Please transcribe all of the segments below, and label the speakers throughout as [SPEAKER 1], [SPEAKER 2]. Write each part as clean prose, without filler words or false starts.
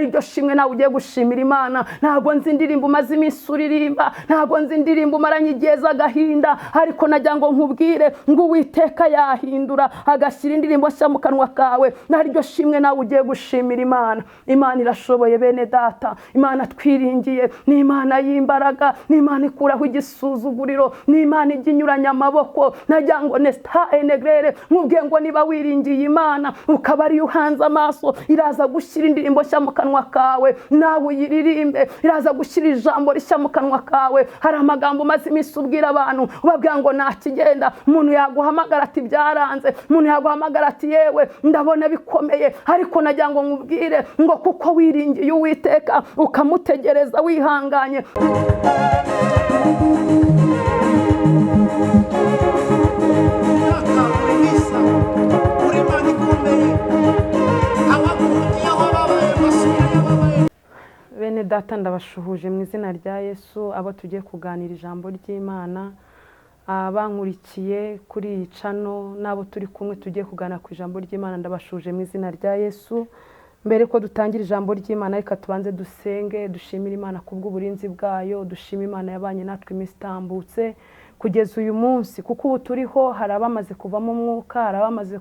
[SPEAKER 1] Ari ryo shimwe nawe ugiye gushimira Imana. Ntabwo nzi indirimbo umaze iminsi uririmba, ntabwo nzi indirimbo umaranye igihe z'agahinda, ariko nagira ngo nkubwire ngo Uwiteka yahindura agashyira indirimbo nshya mu kanwa kawe. Naryo shimwe nawe ugiye gushimira Imana. Imana irashoboye, bene data. Imana twiringiye ni Imana y'imbaraga, ni Imana ikuraho igisuzuguriro, ni Imana ijya inyuranya amaboko. Nagira ngo nesita enegrere nkubwiye ngo niba wiringiye Imana, ukaba ariyo uhanze amaso, iraza gushyira indirimbo nshya mu kanwa kawe, nawe uyiririmbe. Iraza gushyira ijambo rishya mu kanwa kawe. Hari amagambo umaze iminsi ubwira abantu, ubabwira ngo ntakigenda. Umuntu yaguhamagara ati byaranze, umuntu yaguhamagara ati yewe ndabona bikomeye, ariko nagira ngo nkubwire ngo kuko wiringiye Uwiteka ukamutegereza wihanganye.
[SPEAKER 2] Data, uri mwiza, uri Imana ikomeye. Abaguhugiyeho babaye basigaye babaye.
[SPEAKER 1] Bene data, ndabashuhuje mu izina rya Yesu, abo tugiye kuganira ijambo ry'Imana, abankurikiye kuri iyi channel n'abo turi kumwe tugiye kuganira ku ijambo ry'Imana, ndabashuhuje mu izina rya Yesu. Mbere ko dutangira ijambo ry'Imana, reka tubanze dusenge, dushimire Imana kubw'uburinzi bwayo, dushime Imana yabanye natwe iminsi itambutse kugeza uyu munsi, kuko ubu turiho hari abamaze kuvamo umwuka, hari abamaze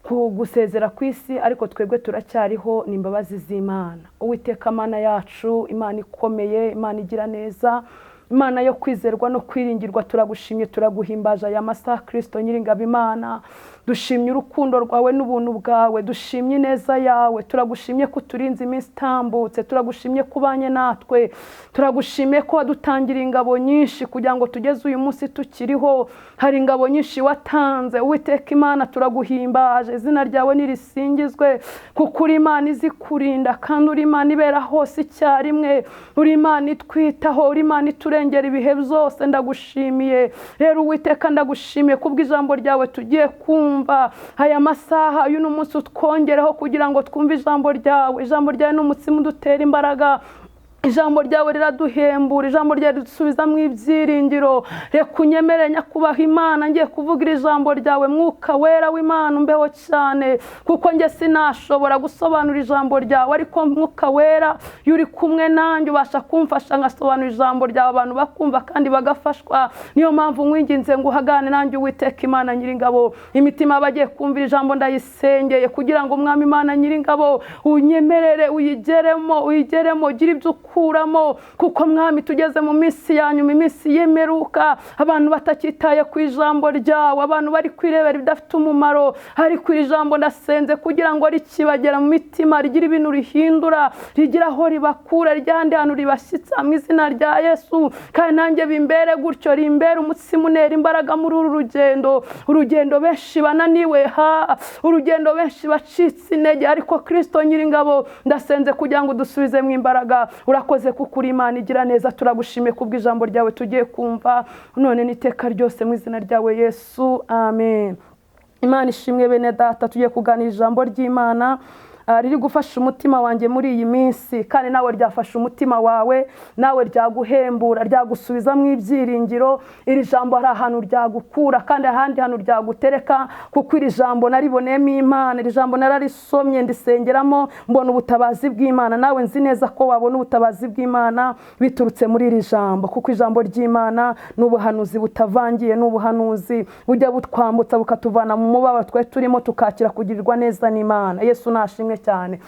[SPEAKER 1] gusezera ku isi, ariko twebwe turacyariho, ni imbabazi z'Imana. Uwiteka Mana yacu, Imana ikomeye, Imana igira neza, Imana yo kwizerwa no kwiringirwa, turagushimye, turaguhimbaje aya masaha. Kirisito Nyiringabo Imana, dushimye urukundo rwawe n'ubuntu bwawe, dushimye ineza yawe. Turagushimye ko uturinze iminsi itambutse, turagushimye ko ubanye natwe, turagushimiye ko wadutangira ingabo nyinshi kugira ngo tugeze uyu munsi tukiriho. Hari ingabo nyinshi watanze. Uwiteka Imana, turaguhimbaje, izina ryawe nirisingizwe, kuko uri Imana izi kurinda, kandi uri Imana ibera hose icyarimwe, uri Imana itwitaho, uri Imana iturengera ibihe byose. Ndagushimiye rero, Uwiteka, ndagushimiye kubw'ijambo ryawe tugiye kumva aya masaha. Uyu ni umunsi utwongereho kugira ngo twumve ijambo ryawe. Ijambo ryawe ni umutsima udutera imbaraga, ijambo ryawe riraduhembura, ijambo ryawe ridusubizamo ibyiringiro. Reka unyemere, nyakubaha Imana, ngiye kuvuga iri jambo ryawe. Mwuka Wera w'Imana, umbeho cyane, kuko njye sinashobora gusobanura ijambo ryawe, ariko Mwuka Wera, iyo uri kumwe nanjye, ubasha kumfasha ngasobanura ijambo ryawe, abantu bakumva kandi bagafashwa. Niyo mpamvu nkwinginze ngo uhagane nanjye. Uwiteka Imana Nyiringabo, imitima y'abagiye kumvira ijambo ndayisengeye, kugira ngo Umwami Imana Nyiringabo unyemerere uyigeremo, uyigeremo, ugire ibyo ukuramo, kuko Mwami tugeze mu minsi ya nyuma, iminsi y'imperuka, abantu batakitaye ku ijambo ryawe, abantu bari kwirebera ibidafite umumaro. Ariko iri jambo ndasenze kugira ngo rikibagera mu mitima rigire ibintu rihindura, rigire aho ribakura, ryandi hantu ribashyitsa, mu izina rya Yesu. Kandi nanjye bimbere gutyo, rimbere umutsima unera imbaraga muri uru rugendo, urugendo benshi bananiwe, ha urugendo benshi bacitse intege, ariko Kirisito Nyiringabo, ndasenze kugira ngo udusubize mu imbaraga. Urakoze kuko uri Imana igira neza. Turagushimiye kubw'ijambo ryawe tugiye kumva none n'iteka ryose, mu izina ryawe Yesu, amen. Imana ishimwe. Bene data, tugiye kuganira ijambo ry'Imana riri gufasha umutima wanjye muri iyi minsi, kandi nawe ryafasha umutima wawe, nawe ryaguhembura, ryagusubizamo ibyiringiro. Iri jambo hari ahantu ryagukura kandi ahandi hantu ryagutereka, kuko iri jambo nariboneyemo Imana. Iri jambo nararisomye, ndisengeramo, mbona ubutabazi bw'Imana. Nawe nzi neza ko wabona ubutabazi bw'Imana biturutse muri iri jambo, kuko ijambo ry'Imana ni ubuhanuzi butavangiye, ni ubuhanuzi bujya butwambutsa, bukatuvana mu mubabaro twari turimo, tukakira kugirirwa neza n'Imana. Yesu nashimwe cyane.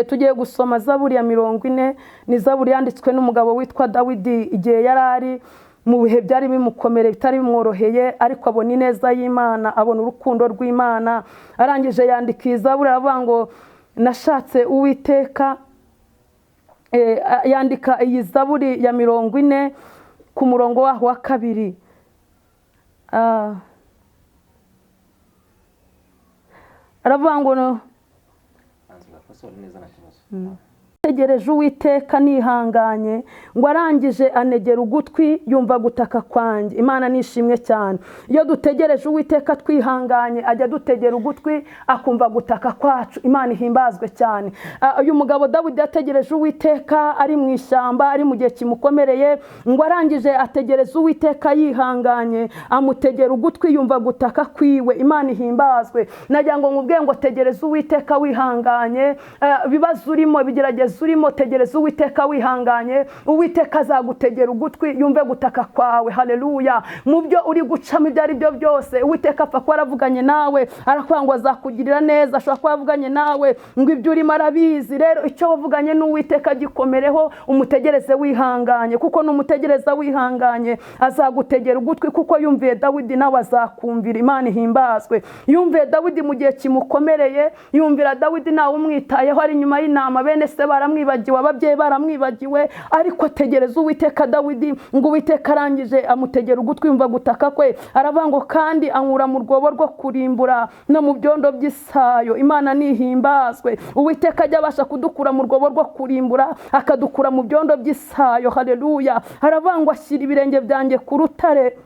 [SPEAKER 1] Tugiye gusoma Zaburi ya 40. Ni zaburi yanditswe n'umugabo witwa Dawidi igihe yari ari mu bihe byari bimukomereye, bitari bimworoheye, ariko abona ineza y'Imana, abona urukundo rw'Imana. Arangije yandika iyi zaburi, aravuga ngo nashatse Uwiteka. Yandika iyi zaburi ya 40 ku murongo waho wa 2. Aravuga ngo Nategereje Uwiteka nihanganye, ngo arangije anegera ugutwi yumva gutaka kwanjye. Imana nishimwe cyane. Iyo dutegereje Uwiteka twihanganye, ajya dutegera ugutwi akumva gutaka kwacu. Imana ihimbazwe cyane. Uyu mugabo Dawidi yategereje Uwiteka ari mu ishyamba, ari mu gihe kimukomereye, ngo arangije ategereza Uwiteka yihanganye, amutegera ugutwi yumva gutaka kwiwe. Imana ihimbazwe. Nagira ngo nkubwiye ngo tegereza Uwiteka wihanganye, ibibazo urimo, ibigeragezo urimo, tegereza Uwiteka wihanganye, Uwiteka azagutegera ugutwi yumve gutaka kwawe. Haleluya. Mu byo uri gucamo ibyo ari byo byose, Uwiteka apfa kuba yaravuganye nawe, arakuvuga ngo azakugirira neza, ashobora kuba yaravuganye nawe ngo ibyo urimo arabizi. Rero icyo wavuganye n'Uwiteka gikomereho, umutegereze wihanganye, kuko numutegereza wihanganye azagutegera ugutwi, kuko yumviye Dawidi nawe azakumvira. Imana ihimbazwe. Yumviye Dawidi mu gihe kimukomereye, yumvira Dawidi nawe umwitayeho ari inyuma y'intama, bene se baramwibagiwe, ababyeyi baramwibagiwe, ariko tegereza Uwiteka Dawidi, ngo Uwiteka arangije amutegera ugutwi yumva gutaka kwe, aravuga ngo kandi ankura mu rwobo rwo kurimbura no mu byondo by'isayo. Imana nihimbazwe. Uwiteka ajya abasha kudukura mu rwobo rwo kurimbura, akadukura mu byondo by'isayo. Haleluya. Aravuga ngo ashyira ibirenge byanjye ku rutare,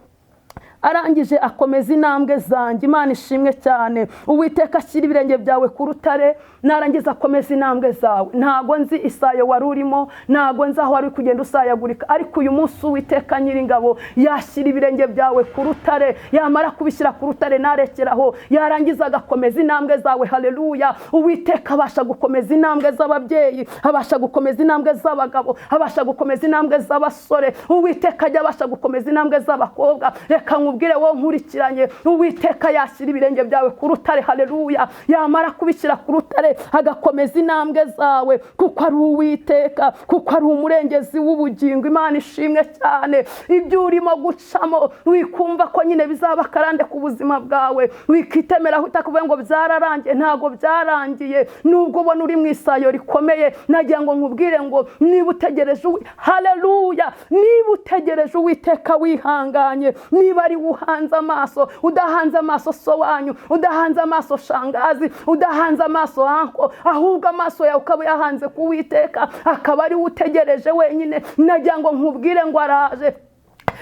[SPEAKER 1] arangije akomeza intambwe zanjye. Imana ishimwe cyane. Uwiteka ashyira ibirenge byawe ku rutare, narangiza akomeza intambwe zawe. Ntago nzi isayo wari urimo, ntago nzi aho wari kugenda usayagurika, ariko uyu munsi Uwiteka Nyiringabo yashyira ibirenge byawe ku rutare, yamara kubishyira ku rutare narekeraho, yarangiza agakomeza intambwe zawe. Haleluya. Uwiteka abasha gukomeza intambwe z'ababyeyi, abasha gukomeza intambwe z'abagabo, abasha gukomeza intambwe z'abasore. Uwiteka ajya abasha gukomeza intambwe z'abakobwa. Reka nkubwire wowe nkurikiranye, Uwiteka yashyira ibirenge byawe ku rutare. Haleluya. Yamara kubishyira ku rutare agakomeza intambwe zawe, kuko ari Uwiteka, kuko ari umurengezi w'ubugingo. Imana ishimwe cyane. Ibyo urimo gucamo wikumva ko nyine bizaba akarande ku buzima bwawe, wikitemeraho utakuvuga ngo byararangiye. Ntago byarangiye. Nubwo ubona uri mu isayo rikomeye, nagira ngo nkubwire ngo niba utegereje, haleluya, niba utegereje Uwiteka wihanganye, niba ari uhanze amaso, udahanze amaso so wanyu, udahanze amaso shangazi, udahanze amaso anko, ahubwo amaso yawe ukaba yahanze ku Uwiteka, akaba ari utegereje wenyine, nagira ngo nkubwire ngo araje,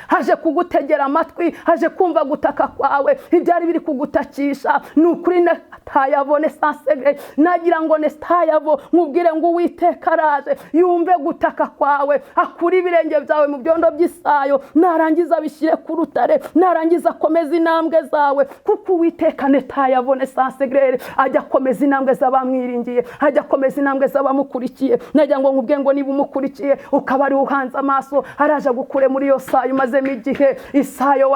[SPEAKER 1] haje kugutegera amatwi, haje kumva gutaka kwawe, ibyari biri kugutakisha ni ukuri ntayabone sansegre. Nagira ngo nestayabo nkubwire ngo Uwiteka araje yumve gutaka kwawe, akure ibirenge byawe mu byondo by'isayo, narangiza abishyire ku rutare, narangiza akomeza intambwe zawe, kuko Uwiteka netayabone sansegre ajya akomeza intambwe z'abamwiringiye, ajya akomeza intambwe z'abamukurikiye. Nagira ngo nkubwire ngo niba umukurikiye ukaba ari uhanze amaso, araje agukure muri iyo sayo umazemo igihe, isayo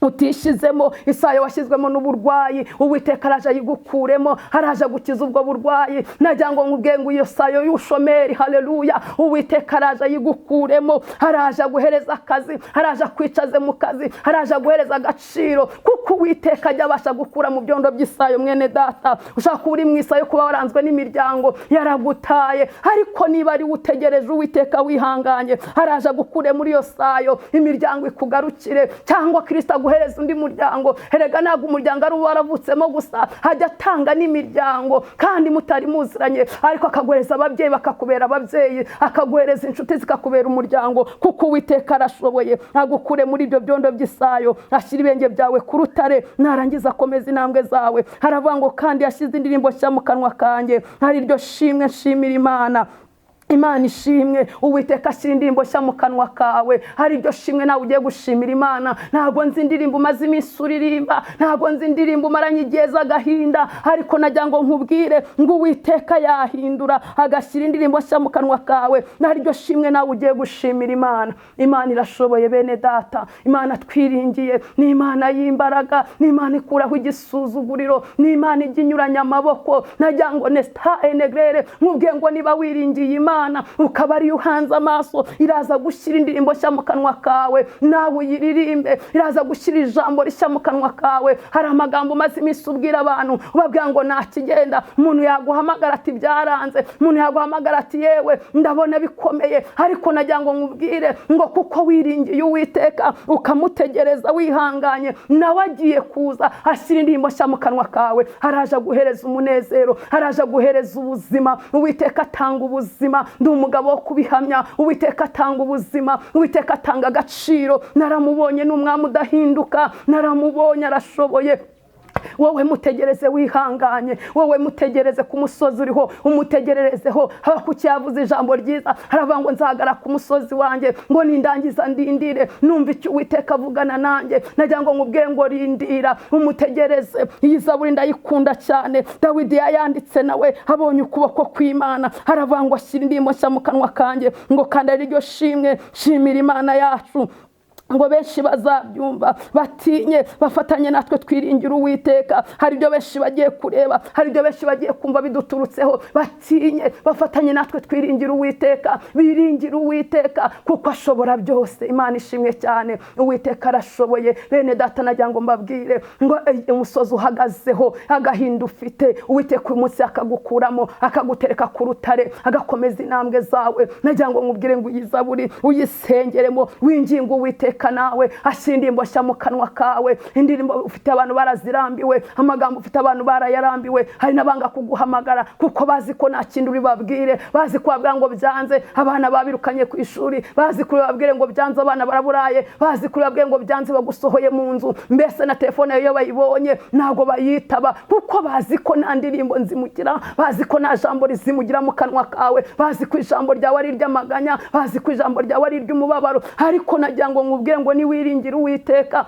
[SPEAKER 1] utishizemo, isayo washyizwemo n'uburwayi, Uwiteka araje ayigukuremo, araje gukiza ubwo burwayi. Nagira ngo nkubwiye ngo iyo sayo y'ushomeri, haleluya, Uwiteka araje ayigukuremo, araje guhereza akazi, araje akwicaze mu kazi, araje guhereza agaciro, kuko Uwiteka ajya abasha gukura mu byondo by'isayo. Mwene data, ushaka kuba uri mu isayo, kuba waranzwe n'imiryango yaragutaye, ariko niba ari utegereje Uwiteka wihanganye, araje gukure muri iyo sayo, imiryango ikugarukire, cyangwa Kristo guhereza undi muryango. Erega ntabwo umuryango ari waravutsemo gusa, hajya atanga n'imiryango kandi mutari muziranye, ariko akaguhereza ababyeyi bakakubera ababyeyi, akaguhereza inshuti zikakubera umuryango, kuko Uwiteka arashoboye. Agukure muri ibyo byondo by'isayo, ashyira ibirenge byawe ku rutare, narangiza akomeza intambwe zawe. Haravuga ngo kandi yashyize indirimbo nshya mu kanwa kanjye, ari ryo shimwe nshimira Imana. Imana ishimwe. Uwiteka ashyira indirimbo nshya mu kanwa kawe, hari iryo shimwe nawe ugiye gushimira Imana. Ntabwo nzi indirimbo umaze iminsi uririmba, ntabwo nzi indirimbo umaranye igihe z'agahinda, ariko nagira ngo nkubwire ngo Uwiteka yahindura agashyira indirimbo nshya mu kanwa kawe, nari iryo shimwe nawe ugiye gushimira Imana. Imana irashoboye bene data, Imana twiringiye ni Imana y'imbaraga, ni Imana ikuraho igisuzuguriro, ni Imana ijya inyuranya amaboko. Nagira ngo nesta enegrere nkubwiye ngo niba wiringiye Imana, Imana ukaba ariyo uhanze amaso, iraza gushyira indirimbo nshya mu kanwa kawe nawe uyiririmbe, iraza gushyira ijambo rishya mu kanwa kawe. Hari amagambo umaze iminsi ubwira abantu ubabwira ngo ntakigenda, umuntu yaguhamagara ati byaranze, umuntu yaguhamagara ati yewe ndabona bikomeye, ariko nagira ngo nkubwire ngo kuko wiringiye Uwiteka ukamutegereza wihanganye, nawe agiye kuza ashyira indirimbo nshya mu kanwa kawe. Haraje guhereza umunezero, haraje guhereza ubuzima. Uwiteka atanga ubuzima, ndi umugabo wo kubihamya. Uwiteka atanga ubuzima, Uwiteka atanga agaciro. Naramubonye, ni umwami udahinduka, naramubonye arashoboye. Wowe mutegereze wihanganye, wowe mutegereze ku musozi uriho, umutegererezeho. Habakuki yavuze ijambo ryiza, haravuga ngo nzagara ku musozi wanjye, ngo nindangiza ndindire numva icyo Uwiteka avugana nanjye. Nagira ngo nkubwire ngo rindira umutegereze. Iyi zaburi ndayikunda cyane, Dawidi yayanditse nawe abonye ukuboko kw'Imana, haravuga ngo ashyira indirimbo nshya mu kanwa kanjye, ngo kandi ari ryo shimwe shimira Imana yacu, ngo benshi bazabyumva batinye bafatanye natwe twiringira Uwiteka. Hari ibyo benshi bagiye kureba, hari ibyo benshi bagiye kumva biduturutseho, batinye bafatanye natwe twiringira Uwiteka, biringira Uwiteka kuko ashobora byose. Imana ishimwe cyane, Uwiteka arashoboye. Bene data, nagira ngo mbabwire ngo umusozi uhagazeho, agahinda ufite, Uwiteka uyu munsi akagukuramo akagutereka ku rutare, agakomeza intambwe zawe. Nagira ngo nkubwire ngo iyi zaburi uyisengeremo, winginge Uwiteka nawe ashyira indirimbo nshya mu kanwa kawe. Indirimbo ufite abantu barazirambiwe, amagambo ufite abantu barayarambiwe, hari n'abanga kuguhamagara kuko bazi ko nta kindi uri babwire, bazi ko babwira ngo byanze, abana babirukanye ku ishuri, bazi ko babwire ngo byanze, abana baraburaye, bazi ko babwire ngo byanze, bagusohoye mu nzu, mbese na telefone iyo bayibonye ntabwo bayitaba kuko bazi ko nta ndirimbo nzimugira, bazi ko nta jambo rizimugira mu kanwa kawe, bazi ko ijambo ryawe ari iry'amaganya, bazi ko ijambo ryawe ari iry'umubabaro. Ariko nagira ngo nkubwire ngo niwiringira Uwiteka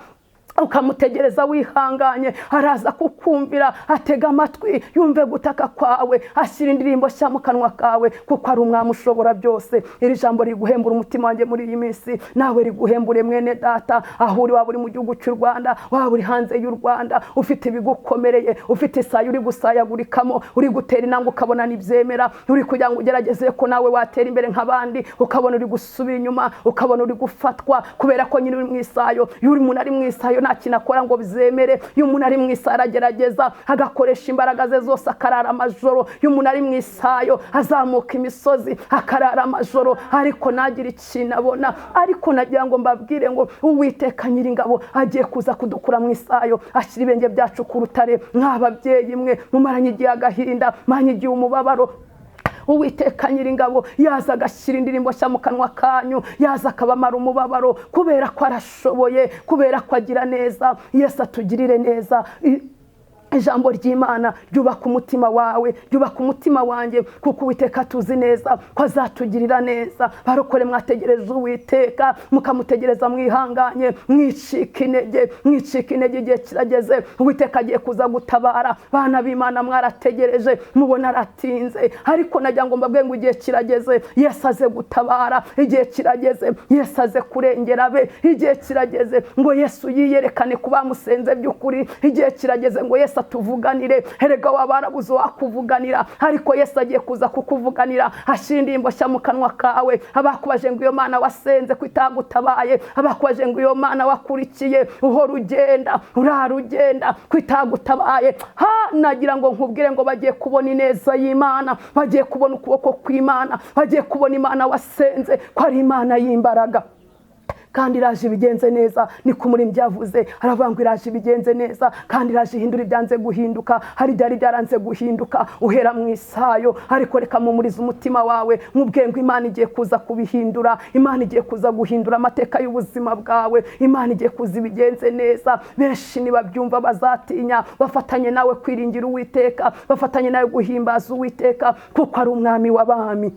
[SPEAKER 1] ukamutegereza wihanganye, araza kukumvira, atega amatwi yumve gutaka kwawe, ashyira indirimbo nshya mu kanwa kawe kuko ari umwami ushobora byose. Iri jambo riguhembura umutima wanjye muri iyi minsi, nawe riguhembure mwene data, aho uri, waba uri mu gihugu cy'u Rwanda, waba uri hanze y'u Rwanda, ufite ibigukomereye, ufite isayo uri gusayagurikamo, uri gutera intambwe ukabona ntibyemera, uri kugira ngo ugerageze ko nawe watera imbere nk'abandi, ukabona uri gusubira inyuma, ukabona uri gufatwa kubera ko nyine uri mu isayo. Iyo umuntu ari mu isayo nta kintu akora ngo bizemere. Iyo umuntu ari mu isayo aragerageza agakoresha imbaraga ze zose, akarara amajoro. Iyo umuntu ari mu isayo azamuka imisozi akarara amajoro, ariko ntagire ikintu abona. Ariko nagira ngo mbabwire ngo Uwiteka Nyiringabo agiye kuza kudukura mu isayo, ashyira ibirenge byacu ku rutare. Nk'ababyeyi mwe mumaranye igihe agahinda, maranye igihe umubabaro, Uwiteka Nyiringabo yaza agashyira indirimbo nshya mu kanwa kanyu, yaza akabamara umubabaro kubera ko arashoboye, kubera ko agira neza. Yesu atugirire neza. Ijambo ry'Imana ryubaka umutima wawe, ryubaka umutima wanjye, kuko Uwiteka tuzi neza ko azatugirira neza. Barokore mwategereza Uwiteka, mukamutegereza mwihanganye, mwicika intege, mwicika intege, igihe kirageze, Uwiteka agiye kuza gutabara. Bana b'Imana mwarategereje, mubona aratinze, ariko nagira ngo mbabwire ngo igihe kirageze, Yesu aze gutabara. Igihe kirageze, Yesu aze kurengera abe. Igihe kirageze ngo Yesu yiyerekane ku bamusenze by'ukuri. Igihe kirageze ngo Yesu atuvuganire. Erega wabarabuze wakuvuganira, ariko Yesu agiye kuza kukuvuganira, ashyira indirimbo nshya mu kanwa kawe. Abakubaje ngo iyo Mana wasenze ko itagutabaye, abakubaje ngo iyo Mana wakurikiye uhora ugenda urara ugenda ko itagutabaye, ha nagira ngo nkubwire ngo bagiye kubona ineza y'Imana, bagiye kubona ukuboko kw'Imana, bagiye kubona Imana wasenze ko ari Imana y'imbaraga kandi iraje ibigenze neza. Niko umuririmbyi yavuze, aravuga ngo iraje ibigenze neza kandi iraje ihindura ibyanze guhinduka. Hari ibyari byaranze guhinduka uhera mu isayo, ariko reka mumurize umutima wawe nkubwiye ngo Imana igiye kuza kubihindura. Imana igiye kuza guhindura amateka y'ubuzima bwawe. Imana igiye kuza ibigenze neza. Benshi nibabyumva bazatinya, bafatanye nawe kwiringira Uwiteka, bafatanye nawe guhimbaza Uwiteka kuko ari umwami w'abami.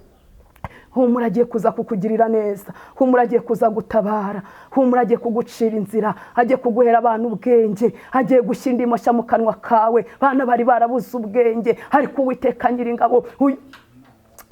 [SPEAKER 1] Humura agiye kuza kukugirira neza, humura agiye kuza gutabara, humura agiye kugucira inzira, agiye kuguhera abantu ubwenge, agiye gushyira indirimbo nshya mu kanwa kawe. Bana bari barabuze ubwenge, ariko Uwiteka Nyiringabo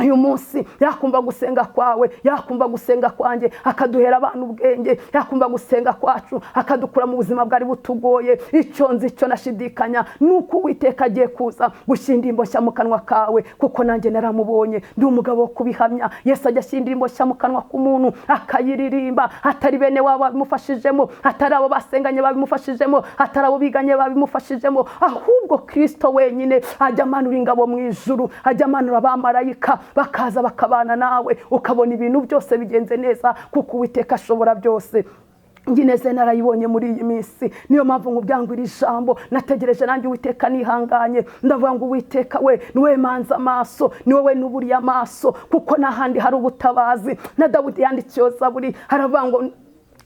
[SPEAKER 1] Uyu munsi yakumva gusenga kwawe, yakumva gusenga kwanjye, akaduhera abantu ubwenge, yakumva gusenga kwacu, akadukura mu buzima bwari butugoye. Icyo nzi cyo nashidikanya nuko Uwiteka agiye kuza gushyira indirimbo nshya mu kanwa kawe, kuko nanjye naramubonye, ndi umugabo wo kubihamya. Yesu ajya ashyira indirimbo nshya mu kanwa k'umuntu akayiririmba, atari bene wabo babimufashijemo, atari abo basenganye babimufashijemo, atari abo biganye babimufashijemo, ahubwo Kristo wenyine ajya amanura ingabo mu ijuru, ajya amanura abamarayika bakaza bakabana nawe, ukabona ibintu byose bigenze neza, kuko Uwiteka ashobora byose. Ngineze narayibonye muri iyi minsi, niyo mpamvu nkubwira ngo iri jambo nategereje nanjye Uwiteka nihanganye, ndavuga ngo Uwiteka we niwe manza amaso, ni wowe nuburiye amaso, kuko n'ahandi hari ubutabazi. Na Dawidi yandikiye Zaburi aravuga ngo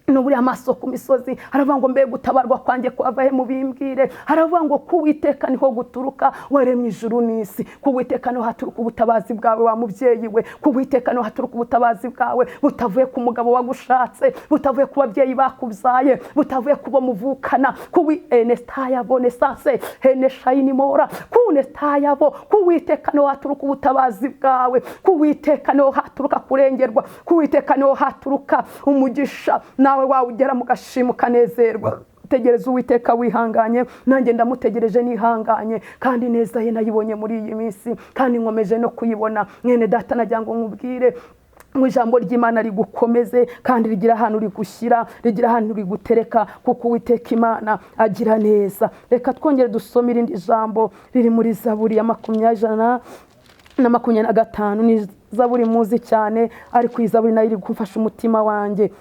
[SPEAKER 1] nuburiye amaso ku misozi, aravuga ngo mbe gutabarwa kwanjye kwava he mubimbwire, aravuga ngo ku Uwiteka niho guturuka waremye ijuru n'isi, ku Uwiteka niho haturuka ubutabazi bwawe wa mubyeyi we, ku Uwiteka niho haturuka ubutabazi bwawe, butavuye ku mugabo wagushatse, butavuye ku babyeyi bakubyaye, butavuye ku bo muvukana, ku enestaya bonesase heneshayinimora ku nestayabo, ku Uwiteka niho haturuka ubutabazi bwawe, ku Uwiteka niho haturuka kurengerwa, ku Uwiteka niho haturuka umugisha, nawe wawugera mugashima ukanezerwa. Tegereza Uwiteka wihanganye, nanjye ndamutegereje nihanganye, kandi neza ye nayibonye muri iyi minsi, kandi nkomeje no kuyibona. Mwene data nagira ngo nkubwire mu ijambo ry'Imana rigukomeze, kandi rigira ahantu rigushyira, rigira ahantu rigutereka, kuko Uwiteka Imana agira neza. Reka twongere dusome irindi jambo riri muri Zaburi ya 125. Ni Zaburi muzi cyane, ariko iyi Zaburi nayo iri gufasha umutima wanjye.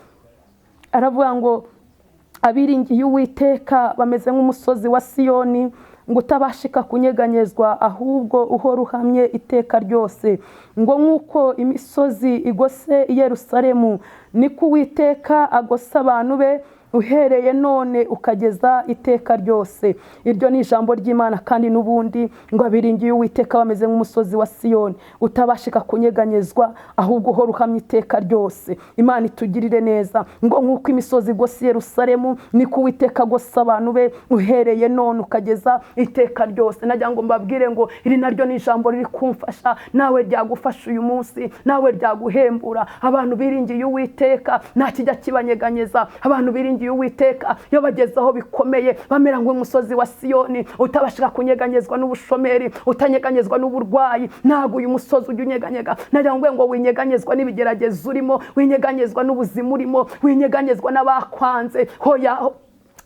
[SPEAKER 1] Aravuga ngo abiringiye Uwiteka bameze nk'umusozi wa Siyoni, ngo utabashika kunyeganyezwa, ahubwo uhora uhamye iteka ryose. Ngo nk'uko imisozi igose i Yerusalemu, niko Uwiteka agose abantu be, uhereye none ukageza iteka ryose. Iryo ni ijambo ry'Imana. Kandi n'ubundi ngo abiringiye Uwiteka bameze nk'umusozi wa Siyoni, utabashika kunyeganyezwa, ahubwo uhora uhamye iteka ryose. Imana itugirire neza. Ngo nk'uko imisozi igose Yerusalemu, niko Uwiteka agose abantu be, uhereye none ukageza iteka ryose. Nagira ngo mbabwire ngo iri naryo ni ijambo riri kumfasha, nawe ryagufasha uyu munsi, nawe ryaguhembura. Abantu biringiye Uwiteka nta kijya kibanyeganyeza. Abantu biringiye Uwiteka iyo bageze aho bikomeye bamera nk'umusozi wa Siyoni, utabashaka kunyeganyezwa n'ubushomeri, utanyeganyezwa n'uburwayi. Ntabwo uyu musozi ujya unyeganyega. Nagira ngo winyeganyezwa n'ibigeragezo urimo, winyeganyezwa n'ubuzima urimo, winyeganyezwa n'abakwanze. Hoya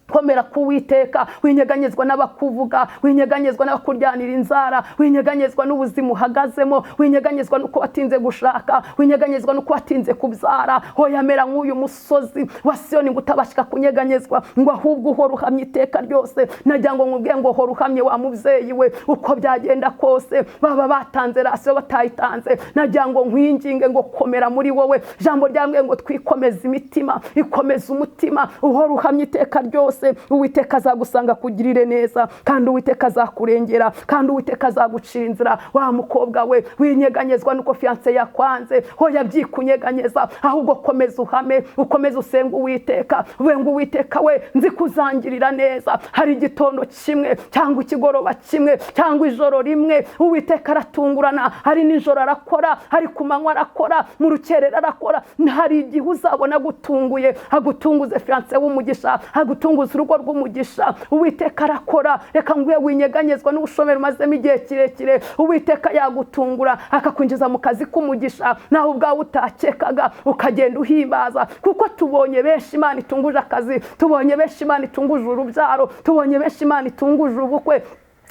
[SPEAKER 1] komera ku Uwiteka, winyeganyezwa n'abakuvuga, winyeganyezwa n'abakuryanira inzara, winyeganyezwa n'ubuzima uhagazemo, winyeganyezwa n'uko watinze gushaka, winyeganyezwa n'uko watinze kubyara. Hoya mera nk'uyu musozi wa Siyoni, ngo utabashika kunyeganyezwa, ngo ahubwo uhora uhamye iteka ryose. Nagira ngo nkubwiye ngo hora uhamye wa mubyeyi we, uko byagenda kose, baba batanze rasiyo batayitanze, nagira ngo nkwinginge ngo komera muri wowe. Ijambo ryambwiye ngo twikomeze imitima, ikomeze umutima, uhora uhamye iteka ryose. Uwiteka azagusanga kugirire neza, kandi Uwiteka azakurengera, kandi Uwiteka azagucira inzira. Wa mukobwa we, winyeganyezwa nuko fiance yakwanze, hoya byikunyeganyeza, ahubwo komeza uhame, ukomeze usenge Uwiteka, uvuge ngo Uwiteka we nzi kuzangirira neza. Hari igitondo kimwe cyangwa ikigoroba kimwe cyangwa ijoro rimwe Uwiteka aratungurana, hari nijoro arakora, hari ku manywa arakora, mu rukerera arakora. Hari igihe uzabona gutunguye, agutunguze fiance w'umugisha, agutunguze urugo rw'umugisha. Uwiteka arakora. Reka nguye winyeganyezwa n'ubushomeri umazemo igihe kirekire, Uwiteka yagutungura akakwinjiza mu kazi k'umugisha, nawe ubwawe utakekaga, ukagenda uhimbaza. Kuko tubonye benshi Imana itunguje akazi, tubonye benshi Imana itunguje urubyaro, tubonye benshi Imana itunguje ubukwe.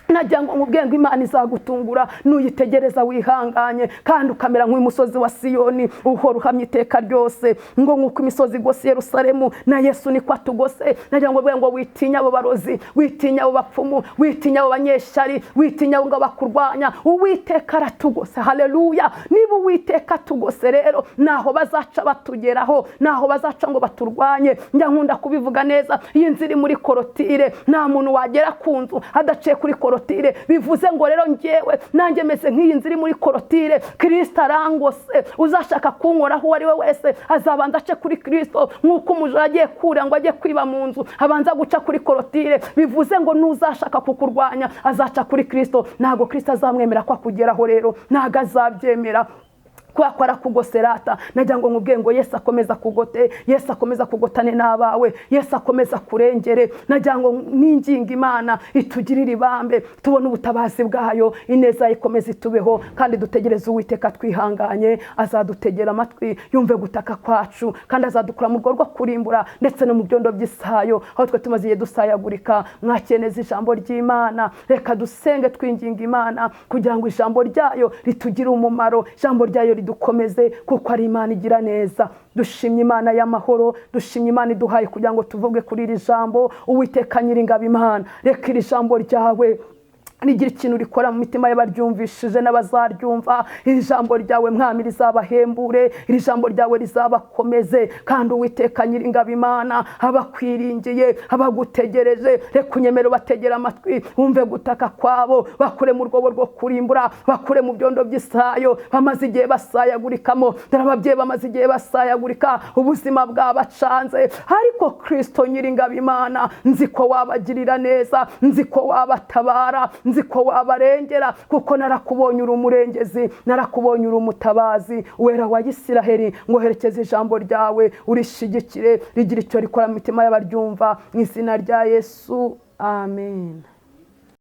[SPEAKER 1] Nagira ngo nkubwire ngo Imana izagutungura nuyitegereza wihanganye, kandi ukamera nk'umusozi wa Siyoni, uhora uhamye iteka ryose. Ngo nk'uko imisozi igose Yerusalemu, na Yesu niko atugose. Nagira ngo ngo witinya abo barozi, witinya abo bapfumu, witinya abo banyeshyari, witinya abo ngo bakurwanya. Uwiteka aratugose. Haleluya! Niba Uwiteka atugose rero, naho bazaca batugeraho, naho bazaca ngo baturwanye. Njya nkunda kubivuga neza, iyi nzu iri muri korotire, nta muntu wagera ku nzu adaciye kuri korotire. Bivuze ngo rero ngewe nanjye meze nk'iyi nzu iri muri korotire, Kristo arangose. Uzashaka kunkoraho uwo ari we wese azabanza ace kuri Kristo. Nk'uko umujura agiye kura ngo ajye kwiba mu nzu, abanza guca kuri korotire. Bivuze ngo n'uzashaka kukurwanya azaca kuri Kristo. Ntabwo Kristo azamwemera ko akugeraho rero, ntabwo azabyemera. Kubera ko arakugose rata, nagira ngo nkubwiye ngo Yesu akomeza kugote, Yesu akomeza kugotane n'abawe, Yesu akomeza kurengere. Nagira ngo ninginga Imana itugirire ibambe, tubone ubutabazi bwayo, ineza ikomeze itubeho, kandi dutegereze Uwiteka twihanganye, azadutegera amatwi yumve gutaka kwacu, kandi azadukura mu rwo rwo kurimbura ndetse no mu byondo by'isayo aho twe tumaze igihe dusayagurika. Mwakeneza ijambo ry'Imana, reka dusenge twinginga Imana kugira ngo ijambo ryayo ritugire umumaro, ijambo ryayo ridukomeze, kuko ari Imana igira neza. Dushimye Imana y'amahoro, dushimye Imana iduhaye kugira ngo tuvuge kuri iri jambo. Uwiteka Nyiringabo Imana, reka iri jambo ryawe rigira ikintu rikora mu mitima y'abaryumvishije n'abazaryumva. Iri jambo ryawe Mwami rizabahembure, iri jambo ryawe rizabakomeze, kandi Uwiteka Nyiringabo Imana, abakwiringiye, abagutegereje, reka unyemere ubategere amatwi, wumve gutaka kwabo, bakure mu rwobo rwo kurimbura, bakure mu byondo by'isayo bamaze igihe basayagurikamo. Dore ababyeyi bamaze igihe basayagurika, ubuzima bwabacanze, ariko Kristo Nyiringabo Imana, nzi ko wabagirira neza, nzi ko wabatabara, nzi ko wabarengera, kuko narakubonye uri umurengezi, narakubonye uri umutabazi. Wera wa Isiraheli, ngoherekeze ijambo ryawe, urishigikire, rigira icyo rikora mu mitima y'abaryumva, mu izina rya Yesu, amen.